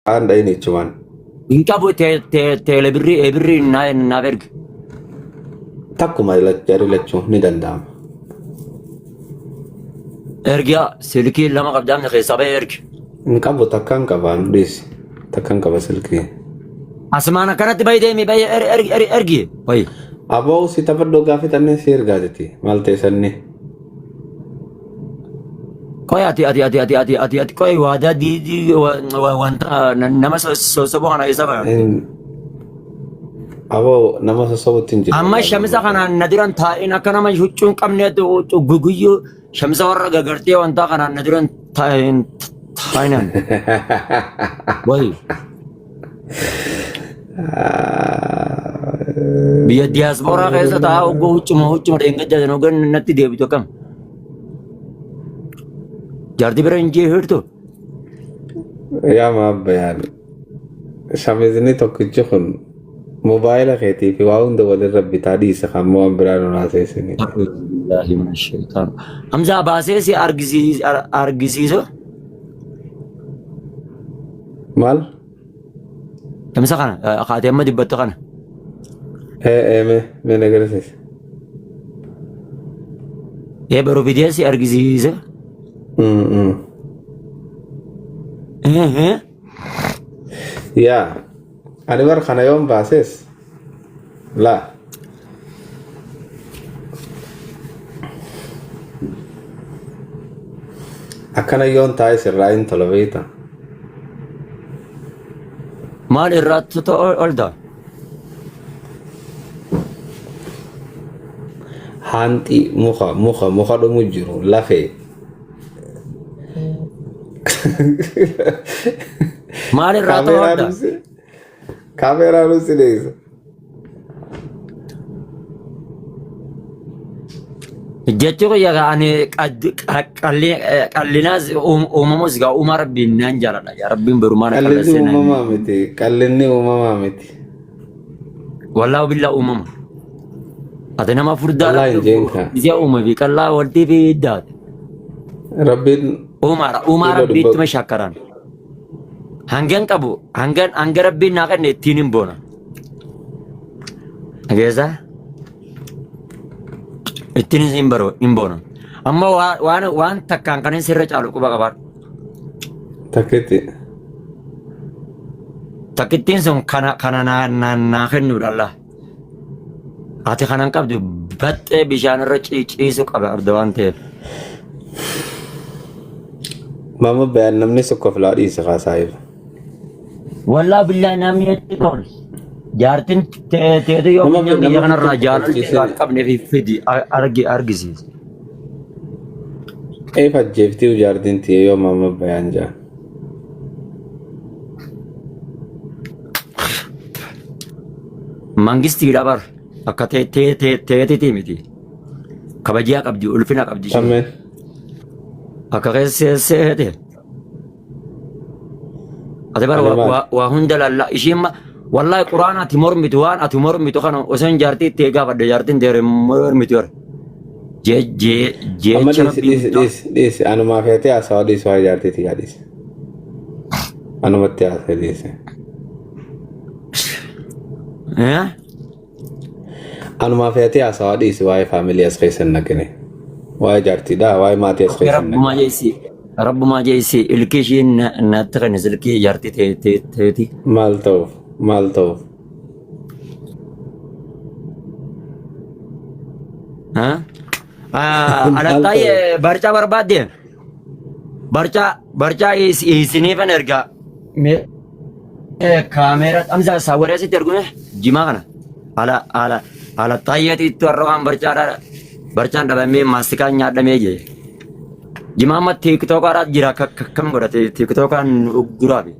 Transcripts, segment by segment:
Maqaan dhayin jechumaan. Hin qabu teele birrii birrii naaf ergi. Takkuma jarri lachuu ni danda'ama. Ergiyaa silkii lama qabdaamne keessaa bahee ergi. Hin qabu takkaan qabaan dhiisi. Takkaan qaba silkii. Asumaan akkanatti bahi deemi bahi ergi ergi ergi. Bahi. Aboo si taphadhoo gaafii tannee si ergaa jetti. Maal ta'e sanni? Qoy ati ati ati ati ati ati ati qoy waadaa diidii wanta nama sossoboo kana eessa baran? Aboo nama sossobutti hin jiru. Amma shamisa kanaan na duran taa'in akka nama huccuu hin qabneetti guguyyuu shamisa warra gagartee wanta kanaan na duran taa'in taa'inan. Wayi biyya diyaaspooraa keessa taa'aa oggoo huccuma huccuma dheengadda sana hoggan natti deebitu akkam? Jaartii bira hin jirtu. Yaa maabbayaan shamizni tokkichi kun mobaayila keetii fi waa hunda walirra bitaa dhiisa kan waan biraa nu haaseessini. A'uuzu minash shaytaan. Hamzaa baasee si argisiisu. Maal? Kamisa kana kaatee amma dubbattu kana. Ee ee mee mee na agarsiisi. Ee baruu fidee si argisiise. Yaa ani bar kana yoon baases laa. Akkana yoon taa'e sirraa hin tola beekta. Maal irraatti olta? Haanxii muka muka muka dhumu jiru lafee. Maal irraatti Kaameeraa olta? nusi kaameeraa nusi dheessa. Jechuu kiyya gaa ani qallinaas uumamus gaa uumaa rabbiin naan jaaladha. Yaa rabbiin barumaa na Qallinni qallasee naan. uumamaa miti. Qallinni uumamaa miti. Wallaahu billaa uumama. Ati nama furdaa Wallaahi hin rabbi jeen kaa. ija uume fi qallaa waltii fi iddaate. Rabbiin Uumaadha. Uumaa kiiloo dhibba rabbiittuma shakkaran. Hangan qabu hangan hanga rabbiin naa kenne ittiin hin boona. Dhageessaa? Ittiin hin baroo hin boona. Amma waan waan takkaan kan sirra caalu quba qabaadhu. Takkitti. Takkittiin sun kana kana naa naa naa kennuudha Allah. Ati kanan qabdu baxxee bishaan irra ciisu qaba abda waan ta'eef. Mama bayaan namni tokko filaa dhiise kaa saahiba. Wallaa billaa namni itti tol. Jaartin teetu yoo Nama funyaan biyya nama kanarraa tokko jaalalli kolfisiisee. hin qabne fi fidi argi argisiisa. Eef ajjeeftii jaartiin tiyee yoo mama bayaan jaa. Mangistiidha bar akka teetitii miti. Kabajaa qabdi ulfina qabdi isheen. Amen. Akka keessa seete. Ati bar Ani maal? waa hunda lalla ishiin wallahi quraana ati mormitu waan ati mormitu kana osoo hin jaartii itti gaafadhe jaartiin deere mormitu bar. Jee jee Amma jecha dhiisi rabbii dhiisi guddaa. dhiisi dhiisi anumaa feetee haasawaa dhiisi waa jaartii tiyyaa dhiisi. Anumatti haasa'e dhiisi. Eh? Anumaa feetee haasawaa dhiisi waa'ee faamilii as keessa hin naqine. Waa'ee jaartiidha waa'ee maatii as keessa hin Rabbumaa naqine. jeessi rabbumaa jeessi ilkii ishiin natti kenne silkii jaartii teeti. Maal ta'uuf maal ta'uuf. Maal ta'uuf. Alattaayyee barcaa barbaadde barcaa barcaa isiniifan ergaa mee kaameera dhamsaa saawwaree sitti ergume jimaa kana ala ala alattaayyeeti itti warra waan barcaadha barcaan dhabamee maastikaan nyaadhamee jee jimaa amma tiiktookaadhaa jira akkam godhate tiiktookaan ugguraafi.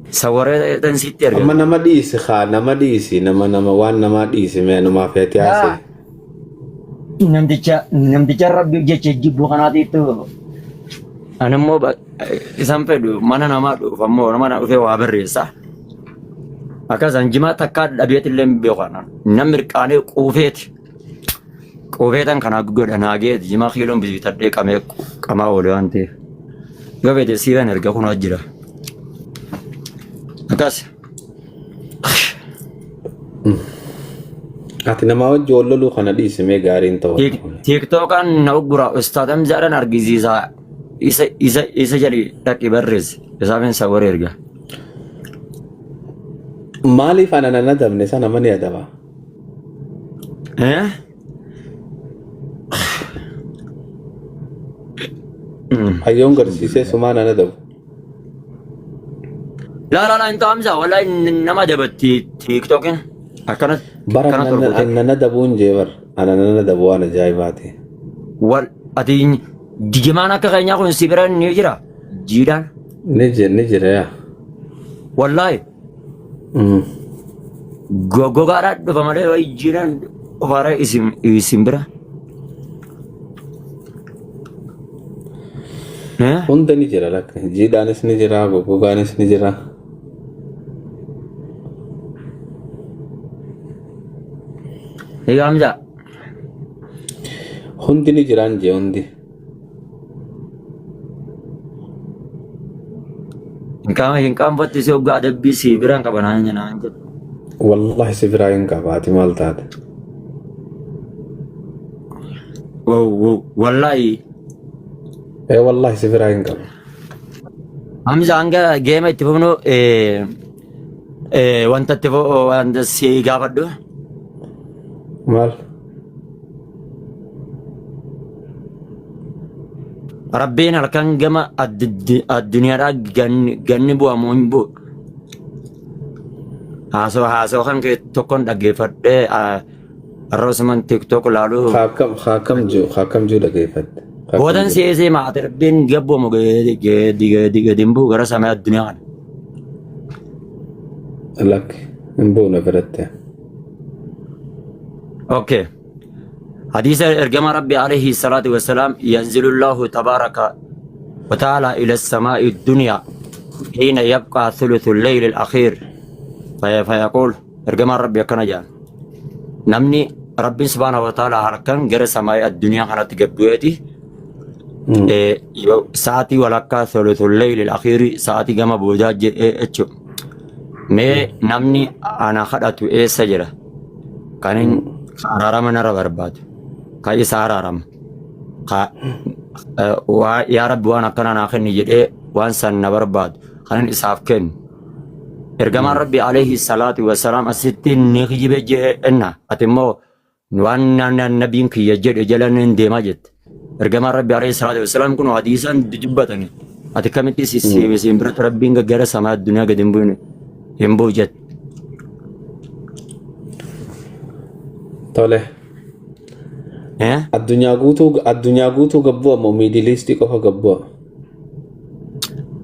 Sawaree tan sitti Amma erga. nama dhiisi kaa nama dhiisi nama nama waan namaa dhiisi mee anumaa feetee Yaa haasa'e. namticha namticha rabbi jecha jibbu kanaatiif ani immoo isan fedhu mana namaa dhufu ammoo nama na dhufee waa barreessa. Akkasaan jimaa takkaa dhabeet illee hin beeku anaan. Nam mirqaanee quufeeti. Quufeetan kana godha naa geeti jimaa kiiloon bitadhee qamee qamaa oole waan ta'eef. Yoo fedhe siiran erga kunoo jira. Akkas. Ati namaa wajji wal loluu kana dhiisi mee gaariin ta'u. Tiiktookaan na uggura Ustaaz Hamzaadhaan argisiisa. Isa isa isa jedhi dhaqi barreessi. Isaaf hin sawwara erga. Maaliif ana nan adabne sana mani adaba? Eh? Hayyoon garsiisee sumaan ana adabu. Laa laa laa hin ta'u Hamza wallahi nama adabatti tiiktookiin akkana Bara akkana torgootee. ana nan adabuun jee bar ana nan adabu waan ajaa'ibaati. Wal ati jimaan akka keenyaa kun si bira ni jira jiidhaan Ni jira ni jira yaa. wallahi goggogaadhaan dhufa malee wayi jiidhaan dhufaara isin isin bira. Eh? Hunda ni jira lakka. Jiidhaanis ni jira, goggogaanis ni jira. Egaa Hamza Hundi ni jiraan jee hundi. Hin qaama hin qaanfattu si hoggaa adabbii si biraan qaba naan naan jedhu. Wallahi si biraa hin qaba ati maal taate. Wow wow wallahi. Ee wallahi si biraa hin qaba. Hamza hanga geema itti fufnu wanta itti wanta si gaafadhu. Maal? Rabbiin halkan gama addunyaadhaa ganni bu'a moo hin bu'u? Haasoo haasoo kan kee tokkoon dhaggeeffadhee har'a osuman tiktok laaluu. Haakam jiru dhaggeeffatte. Boodan si'eesee maate rabbiin gabbu'amu gadi hin bu'u gara samii addunyaa kana. Lakki hin bu'u na biratti. Okay. Hadiisa ergama Rabbi alayhi salaatu wassalaam yanzilullahu tabaaraka wa ta'ala ila samaa'i dunya hiina yabqaa thuluthu leyli al-akhiir fayaquul ergamaan Rabbi akkana jedhan namni Rabbiin subhaanahu wa ta'ala halkan gara samaa'ii addunyaa kanatti gad bu'eeti sa'aatii walakkaa thuluthu leyli al-akhiiri sa'aatii gama boodaa jechuudha. Mee namni ana kadhatu eessa jira? Kan inni araarama narra barbaadu. Kan isa araarama. Ka waa yaa Rabbi waan akkana naa kenni jedhee waan san na barbaadu. Kan inni isaaf kennu. Ergamaan Rabbi alayhi salaatu wassalaam asitti ni kijibe jenna. Ati immoo Waan nabiin kiyya jedhe jala nan deemaa jette. Ergamaan Rabbi alayhi salaatu wassalaam kun hadiisaan dubbatani. Ati kamitti siin biratti Rabbiin gara samaa addunyaa gadi hin buune hin bu'u jette. Tole. Addunyaa guutuu addunyaa guutuu gabbu'a moo miidiliistii qofa gabbu'a?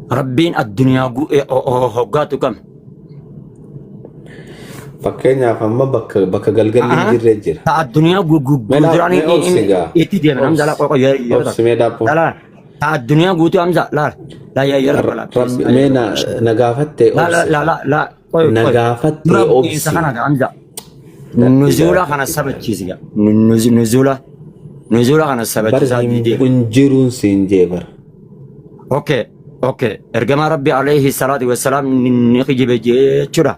Rabbiin addunyaa hoggaatu kam? Fakkeenyaaf amma bakka bakka galgalli hin jirre jira. Ta addunyaa Mee laa- guutuudhaan mee obsi gaa. itti deeman Hamza laa qoqa yeroo Obsi mee daabboo. Laa ta addunyaa guutuu Hamza laa laa yeroo laa Rabbi mee na na gaafattee laa obsi. laa laa laa qoy Na qoy gaafattee dura obsi. bu'iinsa kana gaa Hamza nuzuula kana sabachiisi gaa nuzuula nuzuula kana Bar sabachiisaa hin didee. hin jiruun siin jee bar. Okay okay ergamaa Rabbi alayhi salaatu wassalaam ni kijibe jechuudha.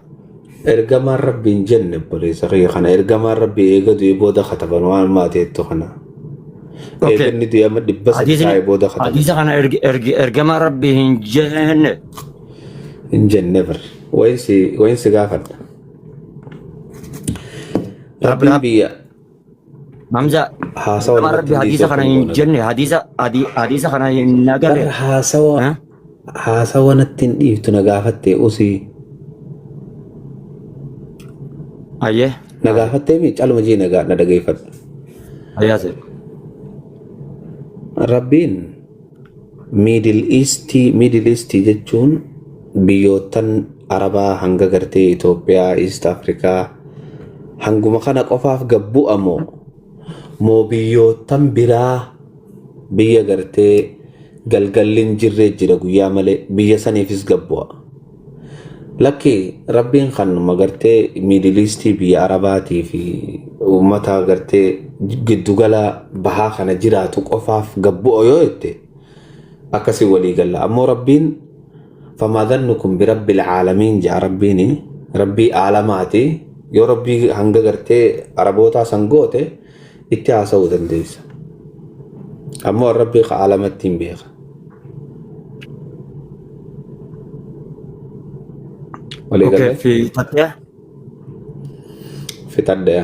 Ergamaan Rabbi hin jenne obboleessa kiyya kana ergamaan Rabbi eega du'e booda kataban waan maateettu kana. Okay. Eega inni du'e amma 300 Hadiisni taa'e booda kataban. hadiisa kana ergamaa Rabbi hin jenne. Hin jenne bar. Wayin si wayin si gaafadha. Rabbi Rabbiin biyya Hamza haasawa ergamaan namatti Rabbi hin hadiisa dhiisee kana kun hin goona. jenne hadiisa hadiisa kana hin agarre. Bar haasawa Ha? haasawa natti hin dhiiftu na gaafatte usii. Ayyee. Na gaafattee mi caluma jii na dhageeffadhu. Ayyaase. Rabbiin Middle East Middle East jechuun biyyoottan Arabaa hanga gartee Itoophiyaa, East Africa hanguma kana qofaaf gad bu'a moo moo biyyoottan biraa biyya gartee galgalli hin jirree jira guyyaa malee biyya saniifis gad bu'a. Lakki Rabbiin kanuma gartee Middle East biyya Arabaatii fi uummata gartee giddugala bahaa kana jiraatu qofaaf gad bu'a yoo jette akkasii walii galla. Ammoo Rabbiin Famaa dhannukum birabbil caalamiin ja'a Rabbiini Rabbii aalamaati yoo Rabbii hanga gartee arabootaa san goote itti haasa'uu dandeessa. Ammoo Rabbii ka aalamatti hin beeka. Walii Okay, galee fixattee? fixadhe.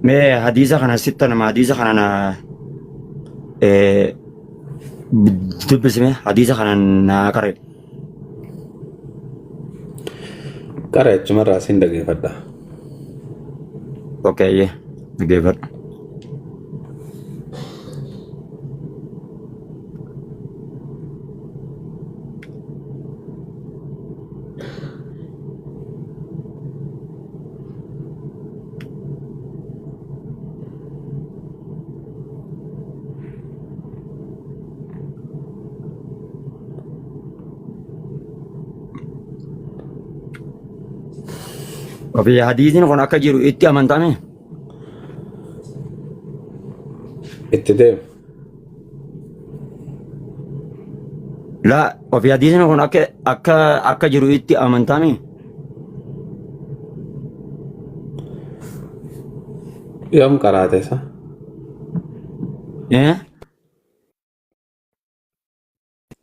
Mee hadiisa kana sitta nama hadiisa kana na dubbisime hadiisa kana naa qare. Qara achumarraa sin dhageeffadha. Okay, dhaggeeffadhu. Ofii hadiisni kun akka jiru itti amantame? Itti deema. Laa ofii hadiisni kun akka akka akka jiru itti amantame? Yoom qaraate isa? Eh?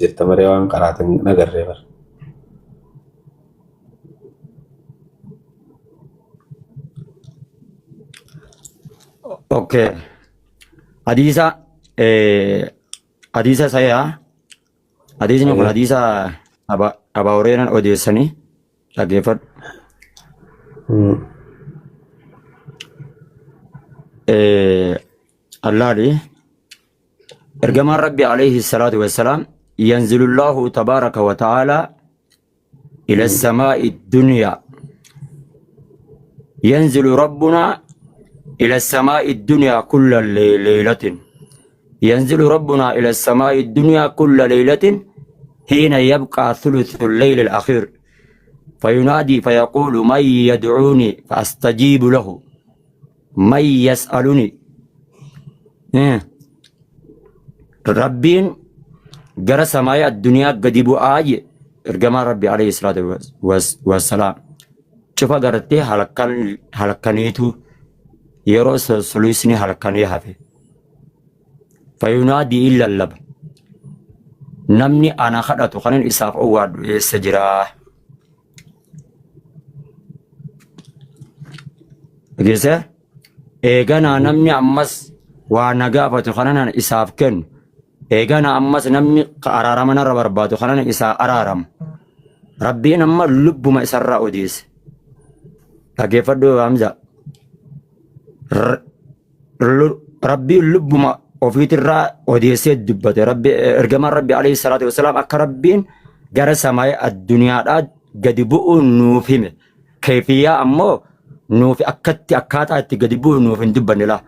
Jirta maree waan qaraate hin agarree bara. Okay. Hadiisa hadiisa sahiha. Hadiisni kun Ayyee. hadiisa Abaa Hureyran odeessanii dhaggeeffadhu. Allaali ergamaan Rabbi alayhi salaatu wassalaam yanzilullahu tabaaraka wa ta'aalaa ila samaa'i dunyaa yanzilu rabbunaa ila samaa'i dunyaa kulla leeylatin yanzilu rabbunaa ila samaa'i dunyaa kulla leeylatin hiina yabqaa thuluthu leyli al-akhiir فينادي فيقول من يدعوني فأستجيب له من يسألني Rabbiin gara samaayii addunyaa gadi bu'aa je ergamaan Rabbi alayhi salaatu wassalaam. Cufa gartee halkan halkaniitu yeroo sulisni halkanii hafe. Fayunaadii in lallaba. Namni ana kadhatu kanin isaaf owwaadhu eessa jiraa? Dhageessee? Eeganaa namni ammas waa na gaafatu kanan isaaf kennu. Eeganaa ammas namni araarama narra barbaadu kanan isaa araaramu. Rabbiin amma lubbuma isarraa odeesse. Dhageeffadhu Hamza. Rabbiin lubbuma ofiitirraa odeessee dubbate. Rabbi ergamaan Rabbi alayhi salaatu wasalaam akka Rabbiin gara samaayii addunyaadhaa gadi bu'u nuuf hime. Keefiyyaa ammoo nuuf akkatti akkaataa itti gadi bu'u nuuf hin dubbanne laa.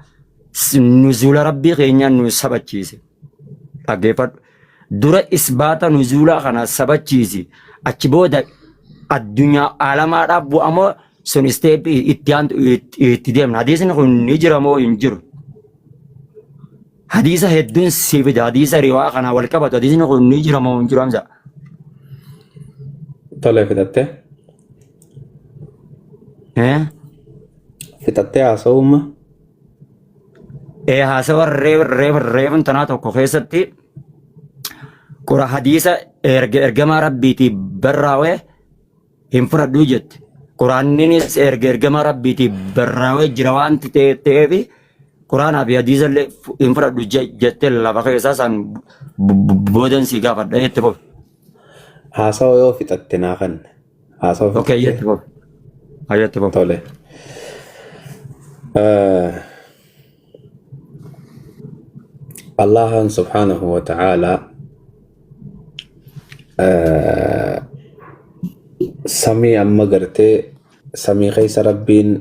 Nuzuula Rabbii keenyaa nu sabachiise. Dhaggeeffadhu. Dura isbaata nuzuulaa kana sabachiisi. Achi booda addunyaa alamaadhaaf bu'amoo sun isteeppii itti aantu itti deemna. Hadiisni kun ni jira moo hin jiru? Hadiisa hedduun si fida. Hadiisa riwaa kana wal qabatu. Hadiisni kun ni jira moo hin jiru Hamza? Tole fixattee? Eh? Fixattee haasa'uuma? Ee haasawa reefun tanaa tokko keessatti qura hadiisa ergamaa rabbiitii barraa'e hin fudhadhuu jette. Quraanninis erga ergamaa rabbiitii barraa'ee jira waan ta'eef quraanaa fi hadiisa illee hin fudhadhu jettee lafa keessaa san boodan si gaafadha jette fufi. Haasawa yoo fixatte naa kanne. Haasawa Okay, fixattee? jette fufi. Jette fufi. Tole. Allahan subhaanahu wa ta'aalaa samii amma gartee samii keessa Rabbiin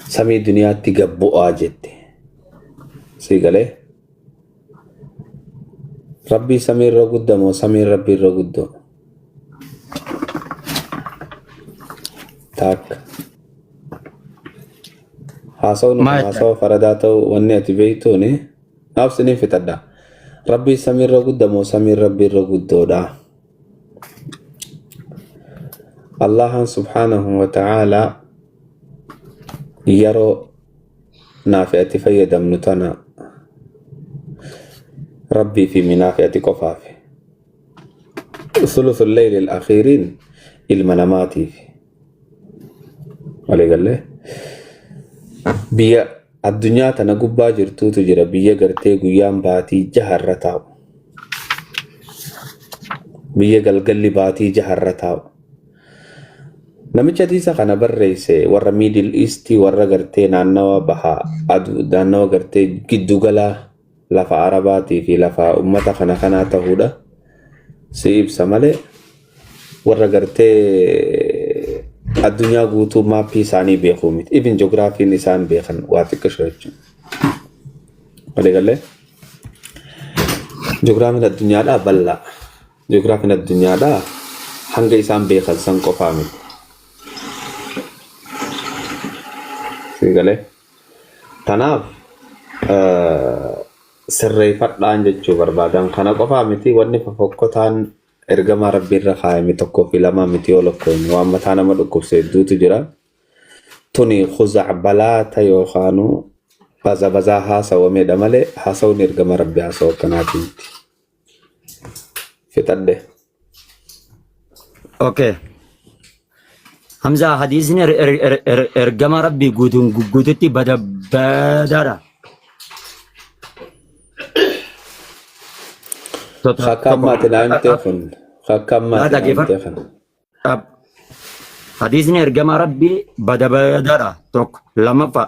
samii duniyaatti gad bu'aa jette. Sii galee? Rabbii samii irra gudda moo samiin Rabbii irra guddoo? Taakka. Haasawni kun Maal jetta? haasawa faradaa ta'uu wanni ati beektuuni naaf siniin fixadha. Rabbii samiirra gudda moo samiin rabbii irra guddoodha? Allahan subhaanahu wa ta'aalaa yeroo naafi ati fayyadamnu tana Rabbii fi minaafi ati qofaafi. Sulusul leeyli akhiiriin ilma namaatiif. Walii gallee biyya addunyaa tana gubbaa jirtuutu jira biyya gartee guyyaan baatii jaharra taa'u. Biyya galgalli baatii jaharra taa'u. Namicha hadiisa kana barreesse warra Middle East warra gartee naannawa baha aduu naannawa gartee giddugalaa lafa Arabaatii fi lafa ummata kana kanaa ta'uudha si ibsa malee warra gartee addunyaa guutuu maappii isaanii beekuu miti. Even ji'ogiraafiin isaan beekan waa xiqqisho jechuudha. Waliigalee ji'ogiraafiin addunyaadhaa bal'aa. Ji'ogiraafiin addunyaadhaa hanga isaan beekan san qofaa miti. Waliigalee tanaaf sirreeffadhaan jechuu barbaadan kana qofaa miti wanni fofokkotaan ergamaa rabbii irra kaayame tokkoo fi lamaa miti yoo lakkoofne waan mataa nama dhukkubse hedduutu jira. Tuni khuzacbalaata yookaanu bazabazaa haasawamedha malee haasawni ergama rabbii haasawa akkanaatii miti. Fixadhe. Okay. Hamza hadiisni ergama rabbii guutuun guututti bada badaadha. Akka ammaati naa himtee kun. Akka ammaati naa himtee kun. Hadiisni ergamaa rabbii bada badaadha tokko lammaffaa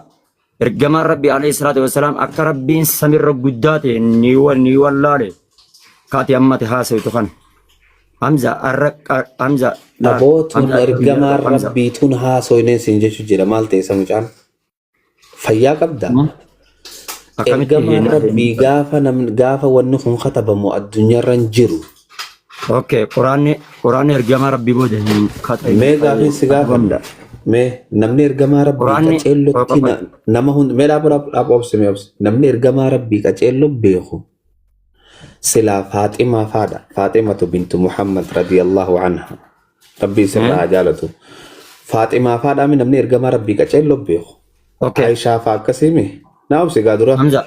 ergamaan rabbii alayhi salaatu wassalaam akka rabbiin samirra guddaa ta'e ni ni wallaale kaati ammati haasawtu kana. Hamza arra Hamza Aboo tun Hamza ergamaan Hamza rabbii tun haasoyneen siin jechu jira maal ta'e isa mucaan fayyaa qabda. Akkamitti Ergamaan rabbii gaafa namni gaafa wanni kun katabamu addunyaarra hin jiru. Okay, quraanni ergamaa rabbii booda hin Mee gaafiin si gaafadha. Mee namni ergamaa rabbii Quraanni qaceellotti nama hunda mee dhaabu dhaabu dhaabu obsi mee obsi. Namni ergamaa rabbii qaceello beeku silaa Faaximaa faadha. Faaximatu bintu Muhammad radiyallahu anha. Rabbii sirraa haa jaalatu. Faaximaa faadhaa mi namni ergamaa rabbii qaceello beeku. Okay, Aishaa faa akkasii mi? Na obsi gaa dura. Hamza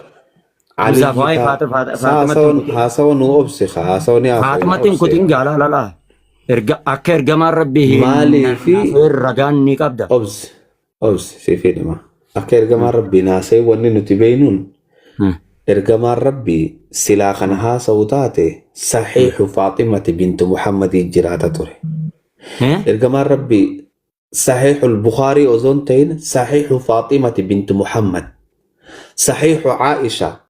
Hamza Aliyyi waa'ee faa. Faaximatti hin kutin. Haasawa nu obsi haa haasawa ni haasawina Faaximatti hin obsi. kutin gaala lala. Erga akka ergamaan rabbii hin Maaliifi naasee ragaan ni qabda. obsi obsi siif hidhima. Akka ergamaan rabbii naasee wanni nuti beeynuun ergamaan rabbii silaa kana haasawu taate saxiixu Faaximati bintu Muhammadii jiraata ture. Ergamaan rabbii saxiixul Bukaarii osoo hin ta'in saxiixu Faaximati bintu Muhammad saxiixu Aisha.